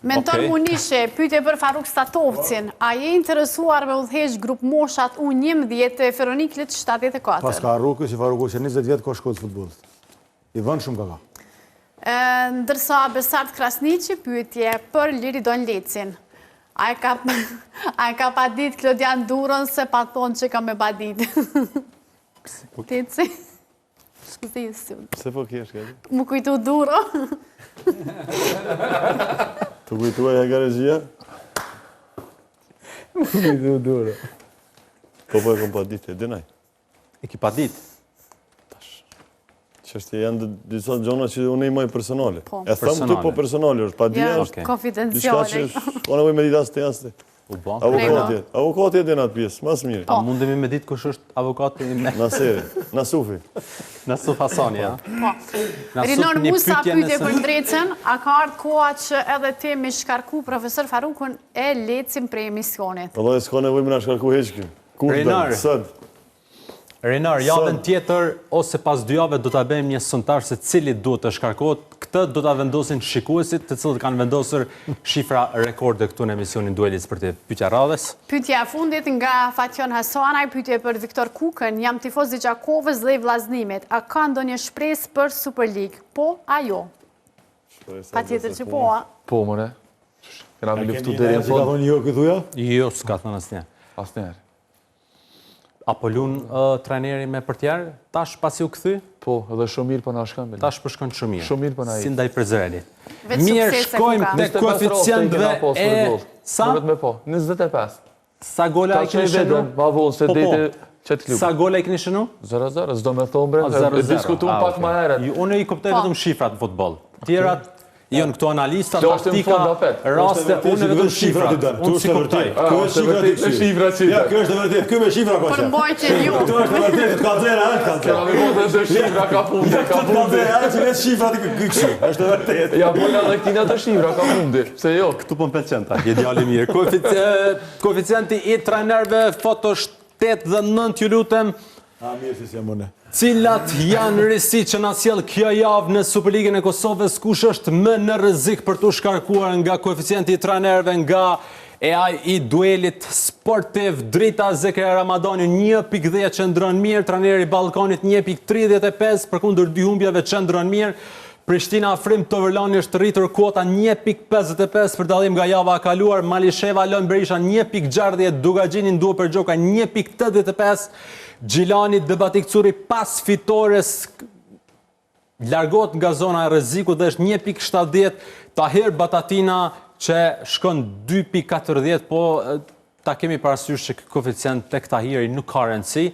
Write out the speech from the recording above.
Mentor Okej. Munishi, pyetje për Faruk Statovcin. A je interesuar me udhëheq grup moshat U11 të Feroniklit 74? Pas ka harru ky si Faruku që 20 vjet ka shkollë të futbollit. I vënë shumë ka ka. E, Ndërsa Besart Krasniqi, pyetje për Liridon Lecin. A e ka, a e ka padit Klodian Durën se pa thonë që ka me padit? Teci. Shkëzisi. Pse po kesh, këtë? Më kujtu Duro. Të kujtua e nga regjia? Më kujtu Duro. Po po e kom padit, e dinaj. E ki padit. Çështje janë disa gjona që unë i maj personale. Po. E them këtu po personale është, padia Ja, është diçka që konfidenciale. s'ka nevojë me ditë as ti as ti. U ba. Avokati, avokati e din atë pjesë, mas mirë. A mundemi me ditë kush është avokati i me Naseri, Nasufi. Nasuf Hasani, a? Po. Nasuf, Rinor një Musa, pyetje pyetje nëse- për Ndrecën, a ka ardhë koha që edhe ti me shkarku profesor Farukun e Lecin prej emisionit? Vallai s'ka nevojë me na shkarku hiç ky. Kur Rinar. do? Sot. Renar, javën tjetër ose pas dy jave do ta bëjmë një sondazh se cili duhet të shkarkohet. Këtë do ta vendosin shikuesit, të cilët kanë vendosur shifra rekorde këtu në emisionin Dueli Sportiv. Pyetja radhës. Pyetja e fundit nga Fatjon Hasanaj, pyetje për Viktor Kukën. Jam tifoz i Gjakovës dhe i Vllaznimit. A ka ndonjë shpresë për Superligë? Po, a jo? Patjetër që po, a? Po, mëre. Kena me luftu Keni deri në që ka fund. thonë jo ky thuja? Jo, s'ka thënë asnjë. Asnjëherë. A po lun trajneri me portier? Tash pasi u kthy? Po, edhe shumë mirë po na shkon. bile. Tash po shkon shumë mirë. Shumë mirë po na Si ik. ndaj Prizrenit. Vetë Mirë, suksese, shkojmë Kuka. te 25 raste i koeficientëve kena pas për e gol. sa Duhet me po, 25. sa gola Ta i keni qoj shënu? vetëm, ma vonë se Po, po. deti qëtë klub. Sa gola i keni shënu? 0-0, s'do me thonë bre, A, 0-0. e diskutum Ah, pak okay. ma herët. Jo, Unë i kuptoj Po. vetëm shifrat në futboll. Tjerat janë këto analista, Kjo është në taktika, fund apet. raste, unë vetëm shifrat. Unë si kuptoj. Kjo është është shifra vërtet me shifra që i Ja, dan. kjo është e vërtet, ky me shifra ka Për qenë. mbajtjen jo. Këtu është e vërtet, të ka zera, ka Kena zera. me po dhe shifra ka fundi, ka Këtu ka fundi. zera, që vetë shifrat i ky kështu. Është e vërtet. Ja bojna edhe këtina të shifra, ka fundi. Pse jo? Këtu po më pëlqen ta, je djalë i mirë. Koeficienti i trajnerëve foto 8 dhe 9 ju lutem. A mirë si s'jam unë. Cilat janë risi që na sjell kjo javë në Superligën e Kosovës, kush është më në rrezik për t'u shkarkuar nga koeficienti i trajnerëve nga e ai i duelit sportiv Drita Zekria Ramadani 1.10 qëndron mirë, trajneri i Ballkanit 1.35 përkundër dy humbjeve qëndron mirë. Prishtina Afrim Tovërlani është rritur kuota 1.55 për dallim nga java e kaluar, Malisheva Lon Berisha 1.60, Dukagjini Ndue Përgjoka 1.85, Gjilani Debatik Curi pas fitores largohet nga zona e rrezikut dhe është 1.70, Tahir Batatina që shkon 2.40, po ta kemi parasysh që ky koeficient tek Tahiri nuk ka rëndësi.